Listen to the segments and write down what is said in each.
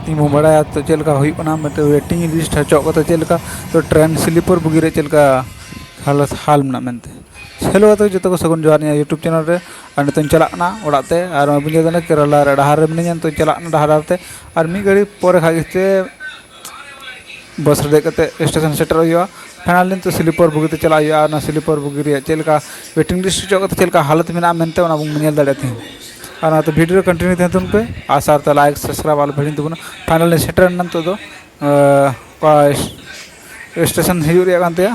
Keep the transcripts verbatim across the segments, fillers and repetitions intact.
ᱤᱧ ᱵᱚᱱ ᱵᱟᱲᱟᱭᱟ ᱛᱚ ᱪᱮᱫ ᱞᱮᱠᱟ ᱦᱩᱭᱩᱜ ᱠᱟᱱᱟ, ᱢᱤᱫᱴᱮᱱ ᱣᱮᱴᱤᱝ ᱞᱤᱥᱴ ᱦᱚᱪᱚ ᱠᱟᱛᱮ ᱪᱮᱫ ᱞᱮᱠᱟ ᱛᱚ ᱴᱨᱮᱱ ᱥᱞᱤᱯᱟᱨ ᱵᱩᱜᱤ ᱨᱮ ᱪᱮᱫ ᱞᱮᱠᱟ ᱦᱟᱞᱚᱛ ᱦᱟᱞ ᱢᱮᱱᱟᱜ ᱢᱮᱱᱛᱮ᱾ ᱦᱮᱞᱳ ᱜᱟᱛᱮ ᱠᱚ, ᱡᱚᱛᱚ ᱠᱚ ᱥᱟᱹᱜᱩᱱ ᱡᱚᱦᱟᱨ ᱱᱤᱭᱟᱹ YouTube ᱪᱮᱱᱮᱞ ᱨᱮ᱾ ᱟᱨ ᱱᱤᱛᱚᱜ ᱤᱧ ᱪᱟᱞᱟᱜ ᱠᱟᱱᱟ ᱚᱲᱟᱜ ᱛᱮ, ᱟᱨ ᱱᱚᱜᱼᱚᱭ ᱵᱚᱱ ᱧᱮᱞ ᱮᱫᱟ ᱠᱮᱨᱟᱞᱟ ᱨᱮ ᱰᱟᱦᱟᱨ ᱨᱮ ᱢᱤᱱᱟᱹᱧᱟ, ᱱᱤᱛᱚᱜ ᱤᱧ ᱪᱟᱞᱟᱜ ᱠᱟᱱᱟ ᱰᱟᱦᱟᱨ ᱰᱟᱦᱟᱨ ᱛᱮ᱾ ᱟᱨ ᱢᱤᱫ ᱜᱷᱟᱹᱲᱤ ᱯᱚᱨᱮ ᱠᱷᱟᱡ ᱜᱮ ᱵᱟᱥ ᱨᱮ ᱫᱮᱡ ᱠᱟᱛᱮ ᱥᱴᱮᱥᱚᱱ ᱥᱮᱴᱮᱨᱚᱜ ᱦᱩᱭᱩᱜᱼᱟ᱾ ᱯᱷᱟᱭᱱᱟᱞᱤ ᱱᱤᱛᱚᱜ ᱥᱞᱤᱯᱟᱨ ᱵᱩᱜᱤ ᱛᱮ ᱪᱟᱞᱟᱜ ᱦᱩᱭᱩᱜᱼᱟ, ᱟᱨ ᱚᱱᱟ ᱥᱞᱤᱯᱟᱨ ᱵᱩᱜᱤ ᱨᱮᱭᱟᱜ ᱪᱮᱫ ᱞᱮᱠᱟ ᱣᱮᱴᱤᱝ ᱞᱤᱥᱴ ᱦᱚᱪᱚ ᱠᱟᱛᱮ ᱪᱮᱫ ᱞᱮᱠᱟ ᱦᱟᱞᱚᱛ ᱢᱮᱱᱟᱜᱼᱟ ᱢᱮᱱᱛᱮ ᱚᱱᱟ ᱵᱚᱱ ᱧᱮᱞ ᱫᱟᱲᱮᱭᱟᱜᱼᱟ ᱛᱮᱦᱮᱧ᱾ ᱟᱨ ᱚᱱᱟᱛᱮ ᱵᱷᱤᱰᱤᱭᱳ ᱨᱮ ᱠᱚᱱᱴᱤᱱᱤᱭᱩ ᱛᱟᱦᱮᱱ ᱛᱟᱵᱚᱱ ᱯᱮ, ᱟᱨ ᱥᱟᱶᱛᱮ ᱞᱟᱭᱤᱠ ᱥᱟᱵᱥᱠᱨᱟᱭᱤᱵ ᱟᱞᱚ ᱯᱮ ᱦᱤᱲᱤᱧ ᱛᱟᱵᱚᱱᱟ᱾ ᱯᱷᱟᱭᱱᱟᱞᱤ ᱥᱮᱴᱮᱨ ᱮᱱᱟ ᱱᱤᱛᱚᱜ ᱫᱚ, ᱟᱸ, ᱚᱠᱟ ᱥᱴᱮᱥᱚᱱ ᱦᱤᱡᱩᱜ ᱨᱮᱭᱟᱜ ᱠᱟᱱ ᱛᱟᱭᱟ,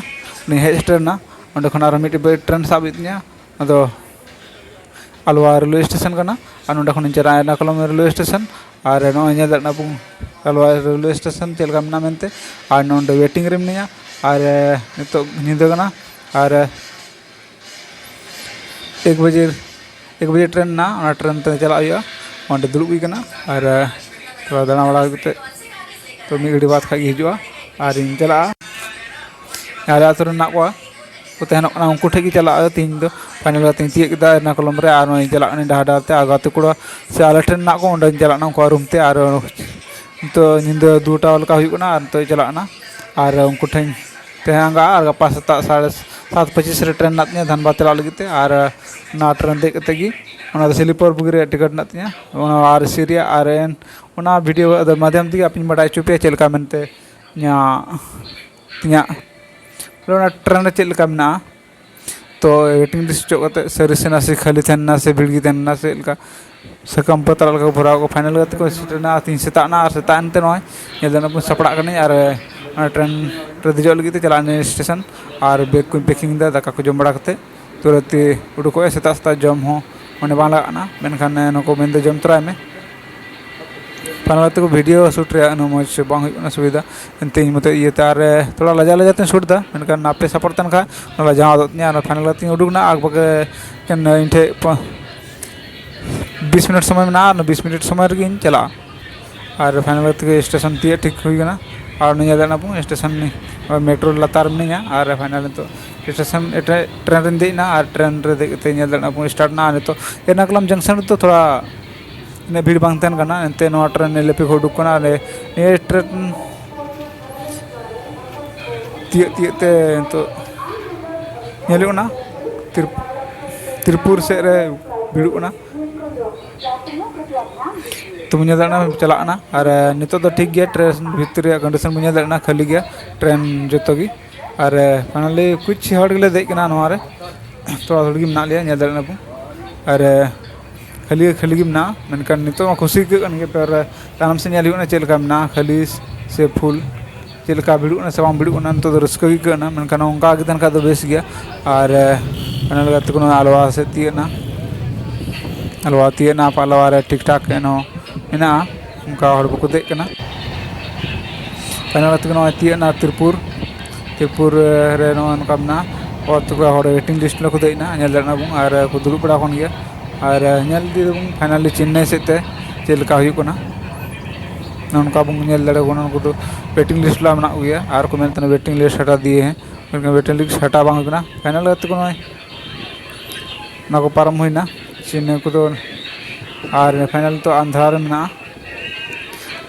ᱩᱱᱤ ᱦᱮᱡ ᱥᱮᱴᱮᱨ ᱮᱱᱟ᱾ ᱚᱸᱰᱮ ᱠᱷᱚᱱ ᱟᱨᱚ ᱢᱤᱫᱴᱮᱡ ᱴᱨᱮᱱ ᱥᱟᱵ ᱦᱩᱭᱩᱜ ᱛᱤᱧᱟ, ᱟᱫᱚ ᱟᱞᱣᱟ ᱨᱮᱞᱣᱮ ᱥᱴᱮᱥᱚᱱ ᱠᱟᱱᱟ᱾ ᱟᱨ ᱱᱚᱸᱰᱮ ᱠᱷᱚᱱᱤᱧ ᱪᱟᱞᱟᱜᱼᱟ ᱮᱨᱱᱟᱠᱩᱞᱟᱢ ᱨᱮᱞᱣᱮ ᱥᱴᱮᱥᱚᱱ᱾ ᱟᱨ ᱱᱚᱜᱼᱚᱭ ᱧᱮᱞ ᱫᱟᱲᱮᱭᱟᱜ ᱠᱟᱱᱟ ᱵᱚᱱ ᱟᱞᱣᱟ ᱨᱮᱞᱣᱮ ᱥᱴᱮᱥᱚᱱ ᱪᱮᱫ ᱞᱮᱠᱟ ᱢᱮᱱᱟᱜᱼᱟ ᱢᱮᱱᱛᱮ᱾ ᱟᱨ ᱱᱚᱸᱰᱮ ᱣᱮᱴᱤᱝ ᱨᱮ ᱢᱤᱱᱟᱹᱧᱟ᱾ ᱟᱨ ᱱᱤᱛᱚᱜ ᱧᱤᱫᱟᱹ ᱠᱟᱱᱟ᱾ ᱟᱨ ᱮᱠ ᱵᱟᱡᱮ, ᱮᱠ ᱵᱟᱡᱮ ᱴᱨᱮᱱ ᱢᱮᱱᱟᱜᱼᱟ, ᱚᱱᱟ ᱴᱨᱮᱱ ᱛᱮ ᱪᱟᱞᱟᱜ ᱦᱩᱭᱩᱜᱼᱟ᱾ ᱚᱸᱰᱮ ᱫᱩᱲᱩᱵ ᱦᱩᱭ ᱠᱟᱱᱟ᱾ ᱟᱨ ᱛᱷᱚᱲᱟ ᱫᱟᱬᱟ ᱵᱟᱲᱟ ᱠᱟᱛᱮ ᱛᱚ ᱢᱤᱫ ᱜᱷᱟᱹᱲᱤ ᱵᱟᱫᱽ ᱠᱷᱟᱡ ᱜᱮ ᱦᱤᱡᱩᱜᱼᱟ᱾ ᱟᱨᱤᱧ ᱪᱟᱞᱟᱜᱼᱟ ᱟᱞᱮ ᱟᱹᱛᱩ ᱨᱮ ᱢᱮᱱᱟᱜ ᱠᱚᱣᱟ᱾ ᱠᱚ ᱛᱟᱦᱮᱱᱚᱜ ᱠᱟᱱᱟ, ᱩᱱᱠᱩ ᱴᱷᱮᱱ ᱜᱮ ᱪᱟᱞᱟᱜ ᱦᱩᱭᱩᱜᱼᱟ᱾ ᱛᱮᱦᱮᱧ ᱫᱚ ᱯᱷᱟᱭᱱᱟᱞ ᱠᱟᱛᱮᱧ ᱛᱤᱭᱳᱜ ᱠᱮᱫᱟ ᱮᱨᱱᱟᱠᱩᱞᱚᱢ ᱨᱮ, ᱟᱨ ᱱᱚᱜᱼᱚᱭ ᱪᱟᱞᱟᱜ ᱠᱟᱹᱱᱟᱹᱧ ᱰᱟᱦᱟᱨ ᱰᱟᱦᱟᱨ ᱛᱮ᱾ ᱟᱨ ᱜᱟᱛᱮ ᱠᱚᱲᱟ ᱥᱮ ᱟᱞᱮ ᱴᱷᱮᱱ ᱢᱮᱱᱟᱜ ᱠᱚᱣᱟ, ᱚᱸᱰᱮᱧ ᱪᱟᱞᱟᱜ ᱠᱟᱱᱟ ᱩᱱᱠᱩᱣᱟᱜ ᱨᱩᱢ ᱛᱮ᱾ ᱟᱨ ᱱᱤᱛᱚᱜ ᱧᱤᱫᱟᱹ ᱫᱩᱴᱟ ᱞᱮᱠᱟ ᱦᱩᱭᱩᱜ ᱠᱟᱱᱟ, ᱟᱨ ᱱᱤᱛᱚᱜ ᱪᱟᱞᱟᱜ ᱠᱟᱱᱟ᱾ ᱟᱨ ᱩᱱᱠᱩ ᱴᱷᱮᱱ ᱛᱟᱦᱮᱸ ᱟᱸᱜᱟ, ᱟᱨ ᱜᱟᱯᱟ ᱥᱮᱛᱟᱜ ᱥᱟᱲᱮ ᱥᱟᱛ ᱯᱚᱸᱪᱤᱥ ᱨᱮ ᱴᱨᱮᱱ ᱢᱮᱱᱟᱜ ᱛᱤᱧᱟᱹ ᱫᱷᱟᱱᱵᱟᱫᱽ ᱪᱟᱞᱟᱜ ᱞᱟᱹᱜᱤᱫ ᱛᱮ᱾ ᱟᱨ ᱚᱱᱟ ᱴᱨᱮᱱ ᱫᱮᱡ ᱠᱟᱛᱮ ᱜᱮ, ᱚᱱᱟ ᱫᱚ ᱥᱞᱤᱯᱟᱨ ᱵᱩᱜᱤ ᱨᱮᱭᱟᱜ ᱴᱤᱠᱤᱴ ᱢᱮᱱᱟᱜ ᱛᱤᱧᱟᱹ, ᱚᱱᱟ ᱟᱨ ᱮᱥᱤ ᱨᱮᱭᱟᱜ᱾ ᱟᱨ ᱮᱱ ᱚᱱᱟ ᱵᱷᱤᱰᱤᱭᱳ ᱢᱟᱫᱽᱫᱷᱚᱢ ᱛᱮᱜᱮ ᱟᱯᱮᱧ ᱵᱟᱰᱟᱭ ᱦᱚᱪᱚ ᱯᱮᱭᱟ ᱪᱮᱫ ᱞᱮᱠᱟ ᱢᱮᱱᱛᱮ ᱤᱧᱟᱹᱜ, ᱤᱧᱟᱹᱜ ᱚᱱᱟ ᱴᱨᱮᱱ ᱨᱮ ᱪᱮᱫ ᱞᱮᱠᱟ ᱢᱮᱱᱟᱜᱼᱟ᱾ ᱛᱚ ᱣᱮᱴᱤᱝ ᱞᱤᱥᱴ ᱚᱪᱚᱜ ᱠᱟᱛᱮ ᱥᱟᱹᱨᱤ ᱥᱮ ᱱᱟᱥᱮ ᱠᱷᱟᱹᱞᱤ ᱛᱟᱦᱮᱱᱟ ᱥᱮ ᱵᱷᱤᱲ ᱜᱮ ᱛᱟᱦᱮᱱᱟ ᱥᱮ ᱪᱮᱫ ᱞᱮᱠᱟ, ᱥᱟᱠᱟᱢ ᱯᱟᱛᱲᱟ ᱞᱮᱠᱟ ᱠᱚ ᱵᱷᱚᱨᱟᱣ ᱠᱚ᱾ ᱯᱷᱟᱭᱱᱟᱞ ᱠᱟᱛᱮ ᱠᱚ ᱥᱮᱴᱮᱨ ᱮᱱᱟ᱾ ᱛᱤᱧ ᱥᱮᱛᱟᱜ ᱮᱱᱟ, ᱟᱨ ᱥᱮᱛᱟᱜ ᱮᱱᱛᱮ ᱱᱚᱜᱼᱚᱭ ᱧᱮᱞ ᱫᱟᱲᱮ ᱵᱚᱱ ᱥᱟᱯᱲᱟᱜ ᱠᱟᱹᱱᱟᱹᱧ᱾ ᱟᱨ ᱚᱱᱟ ᱴᱨᱮᱱ ᱨᱮ ᱫᱮᱡᱚᱜ ᱞᱟᱹᱜᱤᱫ ᱛᱮ ᱪᱟᱞᱟᱜ ᱟᱹᱧ ᱥᱴᱮᱥᱚᱱ᱾ ᱟᱨ ᱵᱮᱜᱽ ᱠᱚᱧ ᱯᱮᱠᱤᱝ ᱮᱫᱟ ᱫᱟᱠᱟ ᱠᱚ ᱡᱚᱢ ᱵᱟᱲᱟ ᱠᱟᱛᱮ᱾ ᱛᱩᱨᱟᱹᱛ ᱩᱰᱩᱠᱚᱜ ᱟᱭ, ᱥᱮᱛᱟᱜ ᱥᱮᱛᱟᱜ ᱡᱚᱢ ᱦᱚᱸ ᱢᱚᱱᱮ ᱵᱟᱝ ᱞᱟᱜᱟᱜ ᱠᱟᱱᱟ, ᱢᱮᱱᱠᱷᱟᱱ ᱱᱩᱠᱩ ᱢᱮᱱᱫᱟ ᱡᱚᱢ ᱛᱚᱨᱟᱭ ᱢᱮ᱾ ᱯᱷᱟᱭᱱᱟᱞ ᱛᱮᱠᱚ ᱵᱷᱤᱰᱤᱭᱳ ᱥᱩᱴ ᱨᱮᱭᱟᱜ ᱩᱱᱟᱹᱜ ᱢᱚᱡᱽ ᱵᱟᱝ ᱦᱩᱭᱩᱜ ᱠᱟᱱᱟ ᱥᱩᱵᱤᱫᱷᱟ, ᱮᱱᱛᱮ ᱤᱧ ᱢᱚᱛᱚ ᱤᱭᱟᱹᱛᱮ ᱟᱨ ᱛᱷᱚᱲᱟ ᱞᱟᱡᱟᱣ ᱞᱟᱡᱟᱣ ᱛᱮᱧ ᱥᱩᱴ ᱮᱫᱟ, ᱢᱮᱱᱠᱷᱟᱱ ᱟᱯᱮ ᱥᱟᱯᱳᱨᱴ ᱛᱟᱦᱮᱱ ᱠᱷᱟᱱ ᱚᱱᱟ ᱞᱟᱡᱟᱣ ᱟᱫᱚᱜ ᱛᱤᱧᱟ᱾ ᱟᱨ ᱯᱷᱟᱭᱱᱟᱞ ᱠᱟᱛᱮᱧ ᱩᱰᱩᱠ ᱮᱱᱟ, ᱟᱨ ᱵᱟᱠᱮ ᱤᱧ ᱴᱷᱮᱡ ᱯᱚ-, ᱵᱤᱥ ᱢᱤᱱᱤᱴ ᱥᱚᱢᱚᱭ ᱢᱮᱱᱟᱜᱼᱟ, ᱚᱱᱟ ᱵᱤᱥ ᱢᱤᱱᱤᱴ ᱥᱚᱢᱚᱭ ᱨᱮᱜᱮᱧ ᱪᱟᱞᱟᱜᱼᱟ᱾ ᱟᱨ ᱯᱷᱟᱭᱱᱟᱞ ᱠᱟᱛᱮ ᱜᱮ ᱥᱴᱮᱥᱚᱱ ᱛᱤᱭᱳᱜ ᱴᱷᱤᱠ ᱦᱩᱭ ᱠᱟᱱᱟ᱾ ᱟᱨ ᱩᱱᱤ ᱧᱮᱞ ᱫᱟᱲᱮᱭᱟᱜ ᱠᱟᱱᱟ ᱵᱚᱱ ᱥᱴᱮᱥᱚᱱ ᱢᱮᱴᱨᱳ ᱞᱟᱛᱟᱨ ᱢᱤᱱᱟᱹᱧᱟ᱾ ᱟᱨ ᱯᱷᱟᱭᱱᱟᱞ ᱱᱤᱛᱚᱜ ᱥᱴᱮᱥᱚᱱ ᱮᱴᱟᱜ ᱴᱨᱮᱱ ᱨᱮᱧ ᱫᱮᱡ ᱮᱱᱟ, ᱟᱨ ᱴᱨᱮᱱ ᱨᱮ ᱫᱮᱡ ᱠᱟᱛᱮ ᱧᱮᱞ ᱫᱟᱲᱮᱭᱟᱜ ᱠᱟᱱᱟ ᱵᱚᱱ ᱥᱴᱟᱨᱴ ᱮᱱᱟ᱾ ᱟᱨ ᱱᱤᱛᱚᱜ ᱮᱨᱱᱟᱠᱩᱞᱟᱢ ᱡᱚᱝᱥᱚᱱ ᱨᱮᱫᱚ ᱛᱷᱚᱲᱟ ᱩᱱᱟᱹᱜ ᱵᱷᱤᱲ ᱵᱟᱝ ᱛᱟᱦᱮᱱ ᱠᱟᱱᱟ, ᱮᱱᱛᱮ ᱱᱚᱣᱟ ᱴᱨᱮᱱ ᱱᱮᱞᱮᱯᱤ ᱠᱷᱚᱱ ᱩᱰᱩᱠ ᱠᱟᱱᱟ᱾ ᱟᱨ ᱱᱤᱭᱟᱹ ᱴᱨᱮᱱ ᱛᱤᱭᱳᱜ ᱛᱤᱭᱳᱜ ᱛᱮ ᱱᱤᱛᱚᱜ ᱧᱮᱞ ᱦᱩᱭᱩᱜ ᱠᱟᱱᱟ ᱛᱤᱨ-, ᱛᱤᱨᱯᱩᱨ ᱥᱮᱫ ᱨᱮ ᱵᱷᱤᱲᱚᱜ ᱠᱟᱱᱟ᱾ ᱛᱚ ᱵᱚᱱ ᱧᱮᱞ ᱫᱟᱲᱮᱭᱟᱜ ᱠᱟᱱᱟ ᱪᱟᱞᱟᱜ ᱠᱟᱱᱟ᱾ ᱟᱨ ᱱᱤᱛᱚᱜ ᱫᱚ ᱴᱷᱤᱠ ᱜᱮᱭᱟ, ᱴᱨᱮᱱ ᱵᱷᱤᱛᱨᱤ ᱨᱮᱭᱟᱜ ᱠᱚᱱᱰᱤᱥᱚᱱ ᱵᱚᱱ ᱧᱮᱞ ᱫᱟᱲᱮᱭᱟᱜ ᱠᱟᱱᱟ, ᱠᱷᱟᱹᱞᱤ ᱜᱮᱭᱟ ᱴᱨᱮᱱ ᱡᱚᱛᱚ ᱜᱮ᱾ ᱟᱨ finally ᱠᱩᱪ ᱦᱚᱲ ᱜᱮᱞᱮ ᱫᱮᱡ ᱠᱟᱱᱟ ᱱᱚᱣᱟ ᱨᱮ, ᱛᱷᱚᱲᱟ ᱛᱷᱚᱲᱤ ᱜᱮ ᱢᱮᱱᱟᱜ ᱞᱮᱭᱟ, ᱧᱮᱞ ᱫᱟᱲᱮᱭᱟᱜ ᱠᱟᱱᱟ ᱵᱚᱱ᱾ ᱟᱨ ᱠᱷᱟᱹᱞᱤ ᱠᱷᱟᱹᱞᱤ ᱜᱮ ᱢᱮᱱᱟᱜᱼᱟ, ᱢᱮᱱᱠᱷᱟᱱ ᱱᱤᱛᱚᱜ ᱢᱟ ᱠᱩᱥᱤ ᱟᱹᱭᱠᱟᱹᱜ ᱠᱟᱱ ᱜᱮᱭᱟ᱾ ᱯᱟᱨ ᱛᱟᱭᱱᱚᱢ ᱥᱮᱫ ᱧᱮᱞ ᱦᱩᱭᱩᱜ ᱠᱟᱱᱟ ᱪᱮᱫ ᱞᱮᱠᱟ ᱢᱮᱱᱟᱜᱼᱟ, ᱠᱷᱟᱹᱞᱤ ᱥᱮ ᱯᱷᱩᱞ, ᱪᱮᱫ ᱞᱮᱠᱟ ᱵᱷᱤᱲᱚᱜ ᱠᱟᱱᱟ ᱥᱮ ᱵᱟᱝ ᱵᱷᱤᱲᱚᱜ ᱠᱟᱱᱟ᱾ ᱱᱤᱛᱚᱜ ᱫᱚ ᱨᱟᱹᱥᱠᱟᱹ ᱜᱮ ᱟᱹᱭᱠᱟᱹᱜ ᱠᱟᱱᱟ, ᱢᱮᱱᱠᱷᱟᱱ ᱚᱱᱠᱟ ᱜᱮ ᱛᱟᱦᱮᱱ ᱠᱷᱟᱱ ᱫᱚ ᱵᱮᱥ ᱜᱮᱭᱟ᱾ ᱟᱨ ᱚᱱᱟ ᱞᱮᱠᱟᱛᱮ ᱠᱳᱱᱳ ᱟᱞᱣᱟ ᱥᱮᱫ ᱛᱤᱭᱟᱹᱜ ᱮᱱᱟ, ᱟᱞᱣᱟ ᱛᱤᱭᱟᱹᱜ ᱮᱱᱟ, ᱯᱟᱞᱣᱟ ᱨᱮ ᱴᱷᱤᱠ ᱴᱷᱟᱠ ᱮᱱᱦᱚᱸ ᱢᱮᱱᱟᱜᱼᱟ, ᱚᱱᱠᱟ ᱦᱚᱲ ᱵᱟᱠᱚ ᱫᱮᱡ ᱠᱟᱱᱟ᱾ ᱯᱷᱟᱭᱱᱟᱞ ᱠᱟᱛᱮ ᱱᱚᱜᱼᱚᱭ ᱛᱤᱭᱟᱹᱜ ᱮᱱᱟ ᱛᱤᱨᱯᱩᱨ᱾ ᱛᱤᱨᱯᱩᱨ ᱨᱮ ᱱᱚᱜᱼᱚᱭ ᱱᱚᱝᱠᱟ ᱢᱮᱱᱟᱜᱼᱟ, ᱚᱛ ᱠᱚᱨᱮ ᱦᱚᱲ ᱣᱮᱴᱤᱝ ᱞᱤᱥᱴ ᱨᱮᱠᱚ ᱫᱮᱡ ᱮᱱᱟ, ᱧᱮᱞ ᱫᱟᱲᱮᱭᱟᱜ ᱠᱟᱱᱟ ᱵᱚᱱ, ᱟᱨ ᱠᱚ ᱫᱩᱲᱩᱵ ᱵᱟᱲᱟ ᱟᱠᱟᱱ ᱜᱮᱭᱟ᱾ ᱟᱨ ᱧᱮᱞ ᱤᱫᱤᱭ ᱫᱟᱵᱚᱱ ᱯᱷᱟᱭᱱᱟᱞᱤ ᱪᱮᱱᱱᱟᱭ ᱥᱮᱫ ᱛᱮ ᱪᱮᱫ ᱞᱮᱠᱟ ᱦᱩᱭᱩᱜ ᱠᱟᱱᱟ᱾ ᱱᱚᱜᱼᱚ ᱱᱚᱝᱠᱟ ᱵᱚᱱ ᱧᱮᱞ ᱫᱟᱲᱮᱭᱟᱠᱚ ᱠᱟᱱᱟ, ᱩᱱᱠᱩ ᱫᱚ ᱣᱮᱴᱤᱝ ᱞᱤᱥᱴ ᱨᱮ ᱢᱮᱱᱟᱜ ᱠᱚᱜᱮᱭᱟ, ᱟᱨ ᱠᱚ ᱢᱮᱱᱮᱫ ᱛᱟᱦᱮᱱᱟ ᱣᱮᱴᱤᱝ ᱞᱤᱥᱴ ᱦᱟᱴᱟ ᱫᱤᱭᱮ ᱦᱮᱸ, ᱢᱮᱱᱠᱷᱟᱱ ᱣᱮᱴᱤᱝ ᱞᱤᱥᱴ ᱦᱟᱴᱟ ᱵᱟᱝ ᱦᱩᱭ ᱠᱟᱱᱟ᱾ ᱯᱷᱟᱭᱱᱟᱞ ᱠᱟᱛᱮ ᱠᱚ ᱱᱚᱜᱼᱚᱭ ᱚᱱᱟ ᱠᱚ ᱯᱟᱨᱚᱢ ᱦᱩᱭᱱᱟ, ᱪᱮᱱᱱᱟᱭ ᱠᱚᱫᱚ᱾ ᱟᱨ ᱯᱷᱟᱭᱱᱟᱞ ᱫᱚ ᱟᱱᱫᱷᱨᱟ ᱨᱮ ᱢᱮᱱᱟᱜᱼᱟ᱾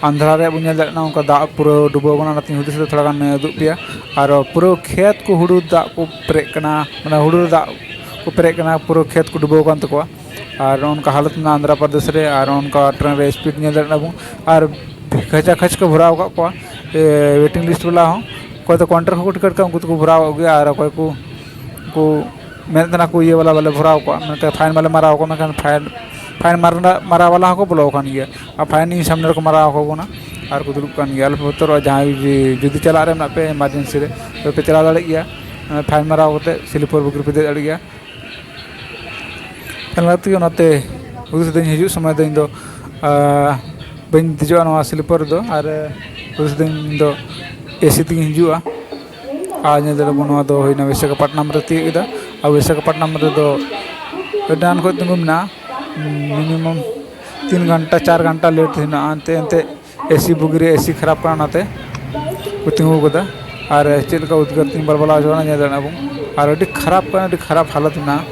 ᱟᱱᱫᱷᱨᱟ ᱨᱮᱭᱟᱜ ᱵᱚᱱ ᱧᱮᱞ ᱫᱟᱲᱮᱭᱟᱜ ᱠᱟᱱᱟ, ᱚᱱᱠᱟ ᱫᱟᱜ ᱯᱩᱨᱟᱹ ᱰᱩᱵᱟᱹᱣ ᱠᱟᱱᱟ, ᱚᱱᱟᱛᱮᱧ ᱦᱩᱫᱤᱥ ᱮᱫᱟ ᱛᱷᱚᱲᱟ ᱜᱟᱱ ᱩᱫᱩᱜ ᱯᱮᱭᱟ᱾ ᱟᱨ ᱯᱩᱨᱟᱹ ᱠᱷᱮᱛ ᱠᱚ ᱦᱩᱲᱩ ᱫᱟᱜ ᱠᱚ ᱯᱮᱨᱮᱡ ᱠᱟᱱᱟ, ᱢᱟᱱᱮ ᱦᱩᱲᱩ ᱨᱮ ᱫᱟᱜ ᱠᱚ ᱯᱮᱨᱮᱡ ᱠᱟᱱᱟ, ᱯᱩᱨᱟᱹ ᱠᱷᱮᱛ ᱠᱚ ᱰᱩᱵᱟᱹᱣ ᱠᱟᱱ ᱛᱟᱠᱚᱣᱟ᱾ ᱟᱨ ᱚᱱᱠᱟ ᱦᱟᱞᱚᱛ ᱢᱮᱱᱟᱜᱼᱟ ᱟᱱᱫᱷᱨᱟ ᱯᱨᱚᱫᱮᱥ ᱨᱮ᱾ ᱟᱨ ᱚᱱᱠᱟ ᱴᱨᱮᱱ ᱨᱮ ᱥᱯᱤᱰ ᱧᱮᱞ ᱫᱟᱲᱮᱭᱟᱜ ᱠᱟᱱᱟ ᱵᱚᱱ, ᱟᱨ ᱠᱷᱟᱪᱟ ᱠᱷᱟᱪ ᱠᱚ ᱵᱷᱚᱨᱟᱣ ᱟᱠᱟᱫ ᱠᱚᱣᱟ ᱣᱮᱴᱤᱝ ᱞᱤᱥᱴ ᱵᱟᱞᱟ ᱦᱚᱸ᱾ ᱚᱠᱚᱭ ᱫᱚ ᱠᱟᱣᱩᱱᱴᱟᱨ ᱠᱷᱚᱱ ᱠᱚ ᱴᱤᱠᱤᱴ ᱠᱟᱜᱼᱟ, ᱩᱱᱠᱩ ᱫᱚᱠᱚ ᱵᱷᱚᱨᱟᱣ ᱟᱠᱟᱫ ᱜᱮᱭᱟ, ᱟᱨ ᱚᱠᱚᱭ ᱠᱚ ᱩᱱᱠᱩ ᱢᱮᱱᱮᱫ ᱛᱟᱦᱮᱱᱟ ᱠᱚ ᱤᱭᱟᱹ ᱵᱟᱞᱟ ᱵᱟᱞᱮ ᱵᱷᱚᱨᱟᱣ ᱠᱚᱣᱟ, ᱢᱮᱱᱠᱷᱟᱱ ᱯᱷᱟᱭᱤᱱ ᱵᱟᱞᱮ ᱢᱟᱨᱟᱣ ᱠᱚᱣᱟ, ᱢᱮᱱᱠᱷᱟᱱ ᱯᱷᱟᱭᱤᱱ, ᱯᱷᱟᱭᱤᱱ ᱢᱟᱨᱟ-, ᱢᱟᱨᱟᱣ ᱵᱟᱞᱟ ᱦᱚᱸᱠᱚ ᱵᱚᱞᱚ ᱟᱠᱟᱱ ᱜᱮᱭᱟ᱾ ᱟᱨ ᱯᱷᱟᱭᱤᱱ ᱤᱧ ᱥᱟᱢᱱᱮ ᱨᱮᱠᱚ ᱢᱟᱨᱟᱣ ᱟᱠᱚ ᱠᱟᱱᱟ, ᱟᱨ ᱠᱚ ᱫᱩᱲᱩᱵ ᱠᱟᱱ ᱜᱮᱭᱟ᱾ ᱟᱞᱚ ᱯᱮ ᱵᱚᱛᱚᱨᱚᱜᱼᱟ, ᱡᱟᱦᱟᱸᱭ ᱡᱩᱫᱤ, ᱡᱩᱫᱤ ᱪᱟᱞᱟᱜ ᱨᱮ ᱢᱮᱱᱟᱜ ᱯᱮ ᱮᱢᱟᱨᱡᱮᱱᱥᱤ ᱨᱮ, ᱛᱚᱵᱮ ᱯᱮ ᱪᱟᱞᱟᱣ ᱫᱟᱲᱮᱭᱟᱜ ᱜᱮᱭᱟ᱾ ᱯᱷᱟᱭᱤᱱ ᱢᱟᱨᱟᱣ ᱠᱟᱛᱮ ᱥᱞᱤᱯᱟᱨ ᱵᱩᱜᱤ ᱨᱮᱯᱮ ᱫᱮᱡ ᱫᱟᱲᱮᱭᱟᱜ ᱜᱮᱭᱟ᱾ ᱚᱱᱟ ᱛᱮᱜᱮ ᱚᱱᱟᱛᱮ ᱦᱩᱫᱤᱥ ᱫᱟᱹᱧ ᱦᱤᱡᱩᱜ ᱥᱚᱢᱚᱭ ᱫᱚ ᱤᱧ ᱫᱚ, ᱟᱸ, ᱵᱟᱹᱧ ᱫᱮᱡᱚᱜᱼᱟ ᱱᱚᱣᱟ ᱥᱞᱤᱯᱟᱨ ᱨᱮᱫᱚ, ᱟᱨ ᱦᱩᱫᱤᱥ ᱫᱟᱹᱧ ᱤᱧ ᱫᱚ ᱮᱥᱤ ᱛᱮᱜᱮᱧ ᱦᱤᱡᱩᱜᱼᱟ᱾ ᱟᱨ ᱧᱮᱞ ᱫᱟᱲᱮᱭᱟᱵᱚᱱ ᱱᱚᱣᱟ ᱫᱚ ᱦᱩᱭᱱᱟ ᱵᱤᱥᱟᱠᱷᱟᱯᱟᱴᱱᱟᱢ ᱨᱮ ᱛᱤᱭᱳᱜ ᱠᱮᱫᱟ᱾ ᱟᱨ ᱵᱤᱥᱟᱠᱷᱟᱯᱟᱴᱱᱟᱢ ᱨᱮᱫᱚ ᱟᱹᱰᱤ ᱟᱱ ᱠᱷᱚᱱ ᱛᱤᱸᱜᱩ ᱢᱮᱱᱟᱜᱼᱟ, ᱢᱤᱱᱤᱢᱟᱢ ᱛᱤᱱ ᱜᱷᱚᱱᱴᱟ ᱪᱟᱨ ᱜᱷᱚᱱᱴᱟ ᱞᱮᱴ ᱦᱮᱱᱟᱜᱼᱟ᱾ ᱮᱱᱛᱮ, ᱮᱱᱛᱮ ᱮᱥᱤ ᱵᱩᱜᱤ ᱨᱮ ᱮᱥᱤ ᱠᱷᱟᱨᱟᱯ ᱠᱟᱱᱟ, ᱚᱱᱟᱛᱮ ᱠᱚ ᱛᱤᱸᱜᱩ ᱠᱟᱫᱟ᱾ ᱟᱨ ᱪᱮᱫ ᱞᱮᱠᱟ ᱩᱫᱽᱜᱟᱹᱨ ᱛᱤᱧ ᱵᱟᱞᱵᱟᱞᱟᱣ ᱦᱚᱪᱚ ᱠᱟᱱᱟ, ᱧᱮᱞ ᱫᱟᱲᱮᱭᱟᱜ ᱠᱟᱱᱟ ᱵᱚᱱ᱾ ᱟᱨ ᱟᱹᱰᱤ ᱠᱷᱟᱨᱟᱯ ᱠᱟᱱᱟ, ᱟᱹᱰᱤ ᱠᱷᱟᱨᱟᱯ ᱦᱟᱞᱚᱛ ᱢᱮᱱᱟᱜᱼᱟ᱾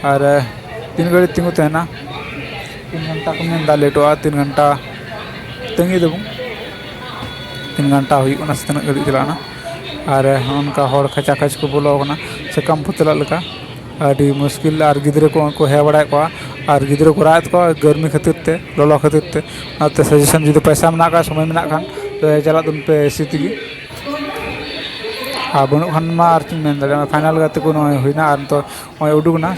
ᱟᱨ ᱛᱤᱱ ᱜᱷᱟᱹᱲᱤᱡ ᱛᱤᱸᱜᱩ ᱛᱟᱦᱮᱱᱟ, ᱛᱤᱱ ᱜᱷᱚᱱᱴᱟ ᱠᱚ ᱢᱮᱱᱫᱟ, ᱞᱮᱴᱚᱜᱼᱟ, ᱛᱤᱱ ᱜᱷᱚᱱᱴᱟ ᱛᱟᱺᱜᱤ ᱫᱟᱵᱚᱱ᱾ ᱛᱤᱱ ᱜᱷᱚᱱᱴᱟ ᱦᱩᱭᱩᱜ ᱠᱟᱱᱟ ᱥᱮ ᱛᱤᱱᱟᱹᱜ ᱜᱷᱟᱹᱲᱤᱡ ᱪᱟᱞᱟᱜ ᱠᱟᱱᱟ᱾ ᱟᱨ ᱚᱱᱠᱟ ᱦᱚᱲ ᱠᱷᱟᱪᱟ ᱠᱷᱟᱪ ᱠᱚ ᱵᱚᱞᱚ ᱟᱠᱟᱱᱟ ᱥᱟᱠᱟᱢ ᱯᱩᱛᱞᱟᱜ ᱞᱮᱠᱟ᱾ ᱟᱹᱰᱤ ᱢᱩᱥᱠᱤᱞ᱾ ᱟᱨ ᱜᱤᱫᱽᱨᱟᱹ ᱠᱚ ᱩᱱᱠᱩ ᱦᱮᱡ ᱵᱟᱲᱟᱭᱮᱫ ᱠᱚᱣᱟ, ᱟᱨ ᱜᱤᱫᱽᱨᱟᱹ ᱠᱚ ᱨᱟᱜ ᱮᱫ ᱠᱚᱣᱟ ᱜᱟᱹᱨᱢᱤ ᱠᱷᱟᱹᱛᱤᱨ ᱛᱮ, ᱞᱚᱞᱚ ᱠᱷᱟᱹᱛᱤᱨ ᱛᱮ᱾ ᱚᱱᱟᱛᱮ ᱥᱟᱡᱮᱥᱚᱱ, ᱡᱩᱫᱤ ᱯᱚᱭᱥᱟ ᱢᱮᱱᱟᱜ ᱠᱷᱟᱱ, ᱥᱚᱢᱚᱭ ᱢᱮᱱᱟᱜ ᱠᱷᱟᱱ, ᱛᱚ ᱪᱟᱞᱟᱜ ᱛᱟᱵᱚᱱ ᱯᱮ ᱮᱥᱤ ᱛᱮᱜᱮ᱾ ᱟᱨ ᱵᱟᱹᱱᱩᱜ ᱠᱷᱟᱱ ᱢᱟ ᱟᱨ ᱪᱮᱫ ᱤᱧ ᱢᱮᱱ ᱫᱟᱲᱮᱭᱟᱜᱼᱟ, ᱯᱷᱟᱭᱱᱟᱞ ᱜᱟᱛᱮ ᱠᱚ ᱱᱚᱜᱼᱚᱭ ᱦᱩᱭᱱᱟ, ᱟᱨ ᱱᱤᱛᱚᱜ ᱱᱚᱜᱼᱚᱭ ᱩᱰᱩᱠ ᱮᱱᱟ᱾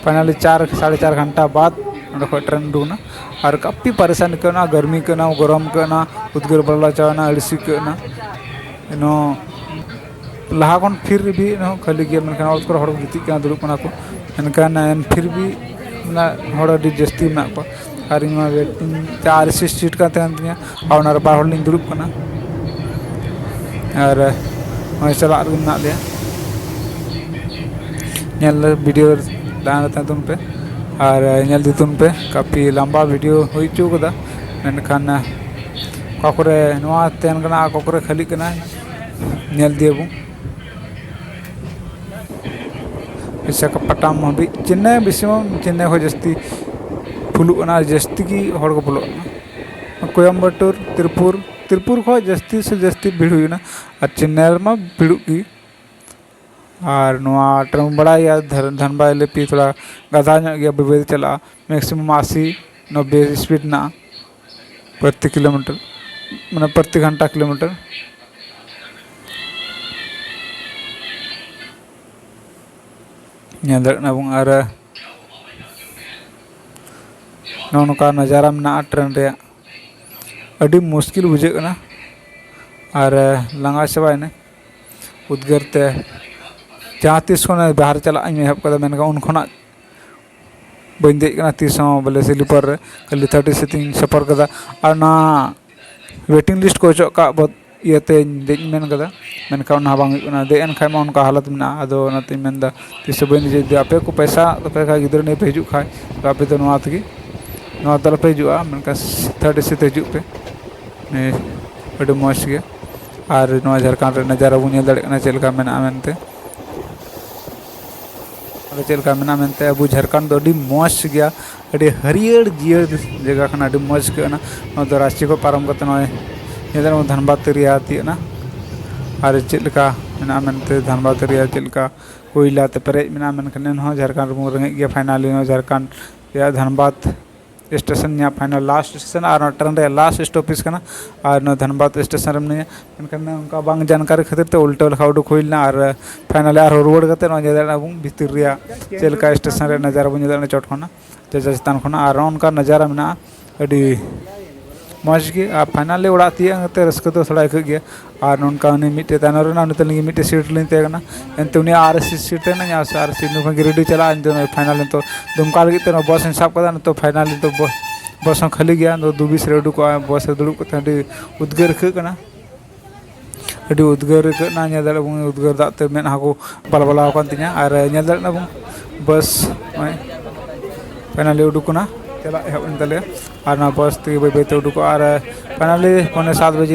ᱯᱷᱟᱭᱱᱟᱞᱤ ᱪᱟᱨ, ᱥᱟᱲᱮ ᱪᱟᱨ ᱜᱷᱚᱱᱴᱟ ᱵᱟᱫᱽ ᱚᱸᱰᱮ ᱠᱷᱚᱱ ᱴᱨᱮᱱ ᱩᱰᱩᱠ ᱮᱱᱟ᱾ ᱟᱨ ᱠᱟᱹᱯᱤ ᱯᱟᱨᱮᱥᱟᱱ ᱟᱹᱭᱠᱟᱹᱣ ᱮᱱᱟ, ᱜᱟᱨᱢᱤ ᱟᱹᱭᱠᱟᱹᱣ ᱮᱱᱟ, ᱜᱚᱨᱚᱢ ᱟᱹᱭᱠᱟᱹᱣ ᱮᱱᱟ, ᱩᱫᱽᱜᱟᱹᱨ ᱵᱟᱞᱟ ᱪᱟᱵᱟ ᱮᱱᱟ, ᱟᱹᱲᱤᱥ ᱟᱹᱭᱠᱟᱹᱣ ᱮᱱᱟ᱾ ᱮᱱᱦᱚᱸ ᱞᱟᱦᱟ ᱠᱷᱚᱱ ᱯᱷᱤᱨ ᱵᱷᱤ ᱮᱱᱦᱚᱸ ᱠᱷᱟᱹᱞᱤ ᱜᱮᱭᱟ, ᱢᱮᱱᱠᱷᱟᱱ ᱚᱛ ᱠᱚᱨᱮ ᱦᱚᱲ ᱠᱚ ᱜᱤᱛᱤᱡ ᱠᱟᱱᱟ, ᱫᱩᱲᱩᱵ ᱠᱟᱱᱟ ᱠᱚ, ᱢᱮᱱᱠᱷᱟᱱ ᱮᱱ ᱯᱷᱤᱨ ᱵᱷᱤ ᱢᱟᱱᱮ ᱦᱚᱲ ᱟᱹᱰᱤ ᱡᱟᱹᱥᱛᱤ ᱢᱮᱱᱟᱜ ᱠᱚᱣᱟ᱾ ᱟᱨ ᱤᱧ ᱢᱟ ᱣᱮᱴᱤᱝ ᱛᱮ ᱟᱨ ᱮᱥᱤ ᱥᱤᱴ ᱠᱟᱱ ᱛᱟᱦᱮᱱ ᱛᱤᱧᱟᱹ, ᱟᱨ ᱚᱱᱟ ᱨᱮ ᱵᱟᱨ ᱦᱚᱲ ᱞᱤᱧ ᱫᱩᱲᱩᱵ ᱠᱟᱱᱟ᱾ ᱟᱨ ᱱᱚᱜᱼᱚᱭ ᱪᱟᱞᱟᱜ ᱨᱮᱜᱮ ᱢᱮᱱᱟᱜ ᱞᱮᱭᱟ᱾ ᱧᱮᱞ ᱵᱷᱤᱰᱤᱭᱳ ᱛᱟᱭᱚᱢ ᱨᱮ ᱛᱟᱦᱮᱸ ᱛᱟᱵᱚᱱ ᱯᱮ ᱟᱨ ᱧᱮᱞ ᱤᱫᱤ ᱛᱟᱵᱚᱱ ᱯᱮ᱾ ᱠᱟᱯᱷᱤ ᱞᱟᱢᱵᱟ ᱵᱷᱤᱰᱤᱭᱳ ᱦᱩᱭ ᱦᱚᱪᱚ ᱠᱟᱫᱟ, ᱢᱮᱱᱠᱷᱟᱱ ᱚᱠᱟ ᱠᱚᱨᱮ ᱱᱚᱣᱟ ᱛᱟᱦᱮᱱ ᱠᱟᱱᱟ, ᱚᱠᱟ ᱠᱚᱨᱮ ᱠᱷᱟᱹᱞᱤᱜ ᱠᱟᱱᱟ, ᱧᱮᱞ ᱤᱫᱤᱭᱟᱵᱚᱱ᱾ ᱵᱤᱥᱟᱠᱷᱟᱯᱟᱴᱱᱟᱢ ᱦᱟᱹᱵᱤᱡ, ᱪᱮᱱᱱᱟᱭ, ᱵᱮᱥᱤ ᱢᱟ ᱪᱮᱱᱱᱟᱭ ᱠᱷᱚᱱ ᱡᱟᱹᱥᱛᱤ ᱯᱷᱩᱞᱩᱜ ᱠᱟᱱᱟ, ᱡᱟᱹᱥᱛᱤ ᱜᱮ ᱦᱚᱲ ᱠᱚ ᱯᱷᱩᱞᱩᱜ ᱠᱟᱱᱟ᱾ ᱠᱳᱭᱟᱢᱵᱟᱴᱩᱨ, ᱛᱤᱨᱯᱩᱨ, ᱛᱤᱨᱯᱩᱨ ᱠᱷᱚᱱ ᱡᱟᱹᱥᱛᱤ ᱥᱮ ᱡᱟᱹᱥᱛᱤ ᱵᱷᱤᱲ ᱦᱩᱭᱱᱟ, ᱟᱨ ᱪᱮᱱᱱᱟᱭ ᱨᱮᱢᱟ ᱵᱷᱤᱲᱚᱜ ᱜᱮ᱾ ᱟᱨ ᱱᱚᱣᱟ ᱴᱨᱮᱱ ᱵᱟᱲᱟᱭ ᱜᱮᱭᱟ, ᱫᱷᱟᱱ-, ᱫᱷᱟᱱᱵᱟᱫᱽ ᱞᱮᱯᱤ ᱛᱷᱚᱲᱟ ᱜᱟᱫᱷᱟ ᱧᱚᱜ ᱜᱮᱭᱟ, ᱵᱟᱹᱭ ᱵᱟᱹᱭ ᱛᱮ ᱪᱟᱞᱟᱜᱼᱟ, ᱢᱮᱠᱥᱤᱢᱟᱢ ᱟᱥᱤ ᱱᱚᱵᱵᱳᱭ ᱥᱯᱤᱰ ᱢᱮᱱᱟᱜᱼᱟ ᱯᱨᱚᱛᱤ ᱠᱤᱞᱳᱢᱤᱴᱟᱨ, ᱢᱟᱱᱮ ᱯᱨᱚᱛᱤ ᱜᱷᱚᱱᱴᱟ ᱠᱤᱞᱳᱢᱤᱴᱟᱨ᱾ ᱧᱮᱞ ᱫᱟᱲᱮᱭᱟᱜ ᱠᱟᱱᱟ ᱵᱚᱱ᱾ ᱟᱨ ᱱᱚᱜᱼᱚ ᱱᱚᱝᱠᱟ ᱱᱟᱡᱟᱨᱟ ᱢᱮᱱᱟᱜᱼᱟ ᱴᱨᱮᱱ ᱨᱮᱭᱟᱜ᱾ ᱟᱹᱰᱤ ᱢᱩᱥᱠᱤᱞ ᱵᱩᱡᱷᱟᱹᱜ ᱠᱟᱱᱟ᱾ ᱟᱨ ᱞᱟᱸᱜᱟ ᱪᱟᱵᱟᱭᱮᱱᱟᱹᱧ ᱩᱫᱽᱜᱟᱹᱨ ᱛᱮ᱾ ᱡᱟᱦᱟᱸ ᱛᱤᱥ ᱠᱷᱚᱱ ᱵᱟᱦᱨᱮ ᱪᱟᱞᱟᱜ ᱤᱧ ᱮᱦᱚᱵ ᱠᱟᱫᱟ, ᱢᱮᱱᱠᱷᱟᱱ ᱩᱱ ᱠᱷᱚᱱᱟᱜ ᱵᱟᱹᱧ ᱫᱮᱡ ᱠᱟᱱᱟ ᱛᱤᱥ ᱦᱚᱸ, ᱵᱚᱞᱮ, ᱥᱞᱤᱯᱟᱨ ᱨᱮ᱾ ᱠᱷᱟᱹᱞᱤ ᱛᱷᱟᱨᱰ ᱮᱥᱤ ᱛᱤᱧ ᱥᱚᱯᱷᱚᱨ ᱠᱟᱫᱟ᱾ ᱟᱨ ᱚᱱᱟ ᱣᱮᱴᱤᱝ ᱞᱤᱥᱴ ᱠᱚ ᱚᱪᱚᱜ ᱠᱟᱜ ᱵᱚᱫ ᱤᱭᱟᱹᱛᱮᱧ ᱫᱮᱡ ᱤᱧ ᱢᱮᱱ ᱠᱟᱫᱟ, ᱢᱮᱱᱠᱷᱟᱱ ᱚᱱᱟ ᱦᱚᱸ ᱵᱟᱝ ᱦᱩᱭᱩᱜ ᱠᱟᱱᱟ᱾ ᱫᱮᱡ ᱮᱱ ᱠᱷᱟᱡ ᱢᱟ ᱚᱱᱠᱟ ᱦᱟᱞᱚᱛ ᱢᱮᱱᱟᱜᱼᱟ᱾ ᱟᱫᱚ ᱚᱱᱟᱛᱮᱧ ᱢᱮᱱᱫᱟ, ᱛᱤᱥ ᱦᱚᱸ ᱵᱟᱹᱧ ᱫᱮᱡᱚᱜᱼᱟ᱾ ᱡᱩᱫᱤ ᱟᱯᱮ ᱠᱚ ᱯᱚᱭᱥᱟ ᱛᱟᱯᱮ ᱠᱷᱟᱡ, ᱜᱤᱫᱽᱨᱟᱹ ᱱᱤᱭᱟᱹ ᱯᱮ ᱦᱤᱡᱩᱜ ᱠᱷᱟᱡ, ᱛᱚ ᱟᱯᱮ ᱫᱚ ᱱᱚᱣᱟ ᱛᱮᱜᱮ, ᱱᱚᱣᱟ ᱫᱚ ᱟᱞᱚᱯᱮ ᱦᱤᱡᱩᱜᱼᱟ, ᱢᱮᱱᱠᱷᱟᱱ ᱛᱷᱟᱨᱰ ᱮᱥᱤ ᱛᱮ ᱦᱤᱡᱩᱜ ᱯᱮ᱾ ᱦᱮᱸ, ᱟᱹᱰᱤ ᱢᱚᱡᱽ ᱜᱮ᱾ ᱟᱨ ᱱᱚᱣᱟ ᱡᱷᱟᱲᱠᱷᱚᱸᱰ ᱨᱮ ᱱᱟᱡᱟᱨᱟ ᱵᱚᱱ ᱧᱮᱞ ᱫᱟᱲᱮᱭᱟᱜ ᱠᱟᱱᱟ, ᱪᱮᱫ ᱞᱮᱠᱟ ᱢᱮᱱᱟᱜᱼᱟ ᱢᱮᱱᱛᱮ᱾ ᱟᱫᱚ ᱪᱮᱫ ᱞᱮᱠᱟ ᱢᱮᱱᱟᱜᱼᱟ ᱢᱮᱱᱛᱮ, ᱟᱵᱚ ᱡᱷᱟᱲᱠᱷᱚᱸᱰ ᱫᱚ ᱟᱹᱰᱤ ᱢᱚᱡᱽ ᱜᱮᱭᱟ, ᱟᱹᱰᱤ ᱦᱟᱹᱨᱭᱟᱹᱲ ᱡᱤᱭᱟᱹᱲ ᱡᱟᱭᱜᱟ ᱠᱟᱱᱟ, ᱟᱹᱰᱤ ᱢᱚᱡᱽ ᱟᱹᱭᱠᱟᱹᱜ ᱠᱟᱱᱟ᱾ ᱱᱚᱣᱟ ᱫᱚ ᱨᱟᱺᱪᱤ ᱠᱷᱚᱱ ᱯᱟᱨᱚᱢ ᱠᱟᱛᱮ ᱱᱚᱜᱼᱚᱭ ᱧᱮᱞ ᱫᱟᱲᱮᱭᱟᱜ ᱫᱷᱟᱱᱵᱟᱫᱽ ᱮᱨᱤᱭᱟ ᱛᱤᱭᱟᱹᱜ ᱮᱱᱟ᱾ ᱟᱨ ᱪᱮᱫ ᱞᱮᱠᱟ ᱢᱮᱱᱟᱜᱼᱟ ᱢᱮᱱᱛᱮ, ᱫᱷᱟᱱᱵᱟᱫᱽ ᱮᱨᱤᱭᱟ ᱪᱮᱫ ᱞᱮᱠᱟ ᱠᱚᱭᱞᱟ ᱛᱮ ᱯᱮᱨᱮᱡ ᱢᱮᱱᱟᱜᱼᱟ, ᱢᱮᱱᱠᱷᱟᱱ ᱮᱱᱦᱚᱸ ᱡᱷᱟᱲᱠᱷᱚᱸᱰ ᱨᱮᱵᱚᱱ ᱨᱮᱸᱜᱮᱡ ᱜᱮᱭᱟ᱾ ᱯᱷᱟᱭᱱᱟᱞᱤ ᱱᱚᱣᱟ ᱡᱷᱟᱲᱠᱷᱚᱸᱰ ᱨᱮᱭᱟᱜ ᱫᱷᱟᱱᱵᱟᱫᱽ ᱥᱴᱮᱥᱚᱱ ᱨᱮᱭᱟᱜ ᱯᱷᱟᱭᱱᱟᱞ ᱞᱟᱥᱴ ᱥᱴᱮᱥᱚᱱ ᱟᱨ ᱱᱚᱣᱟ ᱴᱨᱮᱱ ᱨᱮᱭᱟᱜ ᱞᱟᱥᱴ ᱥᱴᱚᱯᱮᱡᱽ ᱠᱟᱱᱟ᱾ ᱟᱨ ᱱᱚᱣᱟ ᱫᱷᱟᱱᱵᱟᱫᱽ ᱥᱴᱮᱥᱚᱱ ᱨᱮ ᱢᱤᱱᱟᱹᱧᱟ, ᱢᱮᱱᱠᱷᱟᱱ ᱚᱱᱠᱟ ᱵᱟᱝ ᱡᱟᱱᱠᱟᱨᱤ ᱠᱷᱟᱹᱛᱤᱨ ᱛᱮ ᱩᱞᱴᱟᱹ ᱞᱮᱠᱟ ᱩᱰᱩᱠ ᱦᱩᱭ ᱞᱮᱱᱟ᱾ ᱟᱨ ᱯᱷᱟᱭᱱᱟᱞᱤ ᱟᱨᱦᱚᱸ ᱨᱩᱣᱟᱹᱲ ᱠᱟᱛᱮ ᱱᱚᱣᱟ ᱧᱮᱞ ᱫᱟᱲᱮᱭᱟᱜ ᱠᱟᱱᱟ ᱵᱚᱱ ᱵᱷᱤᱛᱤᱨ ᱨᱮᱭᱟᱜ ᱪᱮᱫ ᱞᱮᱠᱟ ᱥᱴᱮᱥᱚᱱ ᱨᱮᱭᱟᱜ ᱱᱟᱡᱟᱨᱟ ᱵᱚᱱ ᱧᱮᱞ ᱫᱟᱲᱮᱭᱟᱜ ᱠᱟᱱᱟ ᱪᱚᱴ ᱠᱷᱚᱱᱟᱜ᱾ ᱡᱟᱭᱜᱟ ᱪᱮᱛᱟᱱ ᱠᱷᱚᱱᱟᱜ ᱟᱨ ᱱᱚᱜᱼᱚ ᱱᱚᱝᱠᱟ ᱱᱟᱡᱟᱨᱟ ᱢᱮᱱᱟᱜᱼᱟ, ᱟᱹᱰᱤ ᱢᱚᱡᱽ ᱜᱮ᱾ ᱟᱨ ᱯᱷᱟᱭᱱᱟᱞᱤ ᱚᱲᱟᱜ ᱛᱤᱭᱟᱹᱜ ᱠᱟᱛᱮ ᱨᱟᱹᱥᱠᱟᱹ ᱫᱚ ᱛᱷᱚᱲᱟ ᱟᱹᱭᱠᱟᱹᱜ ᱜᱮᱭᱟ᱾ ᱟᱨ ᱱᱚᱝᱠᱟ ᱩᱱᱤ ᱢᱤᱫᱴᱮᱡ ᱛᱟᱭᱱᱚᱢ ᱨᱮ ᱢᱮᱱᱟᱜᱼᱟ, ᱩᱱᱤ ᱛᱟᱹᱞᱤᱧ ᱜᱮ ᱢᱤᱫᱴᱮᱡ ᱥᱤᱴ ᱨᱮᱞᱤᱧ ᱛᱟᱦᱮᱸ ᱠᱟᱱᱟ᱾ ᱮᱱᱛᱮ ᱩᱱᱤᱭᱟᱜ ᱟᱨ ᱮᱥ ᱥᱤᱴ ᱛᱟᱦᱮᱸ ᱠᱟᱱᱟ, ᱟᱨ ᱮᱥ ᱥᱤᱴ ᱱᱩᱠᱩ ᱜᱮ ᱨᱮᱰᱤ ᱪᱟᱞᱟᱜᱼᱟ᱾ ᱮᱱᱛᱮ ᱱᱚᱜᱼᱚᱭ ᱯᱷᱟᱭᱱᱟᱞ ᱱᱤᱛᱚᱜ ᱫᱩᱢᱠᱟ ᱞᱟᱹᱜᱤᱫ ᱛᱮ ᱱᱚᱣᱟ ᱵᱚᱥ ᱤᱧ ᱥᱟᱵ ᱠᱟᱫᱟ᱾ ᱱᱤᱛᱚᱜ ᱯᱷᱟᱭᱱᱟᱞ ᱱᱤᱛᱚᱜ ᱵᱚ-, ᱵᱚᱥ ᱦᱚᱸ ᱠᱷᱟᱹᱞᱤ ᱜᱮᱭᱟ᱾ ᱱᱤᱛᱚᱜ ᱫᱩ ᱵᱤᱥ ᱨᱮ ᱩᱰᱩᱠᱚᱜᱼᱟ᱾ ᱵᱚᱥ ᱨᱮ ᱫᱩᱲᱩᱵ ᱠᱟᱛᱮ ᱟᱹᱰᱤ ᱩᱫᱽᱜᱟᱹᱨ ᱟᱹᱭᱠᱟᱹᱜ ᱠᱟᱱᱟ, ᱟᱹᱰᱤ ᱩᱫᱽᱜᱟᱹᱨ ᱟᱹᱭᱠᱟᱹᱜ ᱠᱟᱱᱟ᱾ ᱧᱮᱞ ᱫᱟᱲᱮᱭᱟᱜ ᱵᱚᱱ ᱩᱫᱽᱜᱟᱹᱨ ᱫᱟᱜ ᱛᱮ ᱢᱮᱫᱦᱟ ᱠᱚ ᱵᱟᱞᱵᱟᱞᱟᱣ ᱟᱠᱟᱱ ᱛᱤᱧᱟ᱾ ᱟᱨ ᱧᱮᱞ ᱫᱟᱲᱮᱭᱟᱜ ᱠᱟᱱᱟ ᱵᱚᱱ ᱵᱚᱥ ᱱᱚᱜᱼᱚᱭ ᱯᱷᱟᱭᱱᱟᱞᱤ ᱩᱰᱩᱠ ᱠᱟᱱᱟ, ᱪᱟᱞᱟᱜ ᱮᱦᱚᱵ ᱮᱱ ᱛᱟᱞᱮᱭᱟ᱾ ᱟᱨ ᱱᱚᱣᱟ ᱵᱚᱥ ᱛᱮᱜᱮ ᱵᱟᱹᱭ ᱵᱟᱹᱭ ᱛᱮ ᱩᱰᱩᱠᱚᱜᱼᱟ᱾ ᱟᱨ ᱯᱷᱟᱭᱱᱟᱞᱤ ᱯᱚᱱᱮ ᱥᱟᱛ ᱵᱟᱡᱮ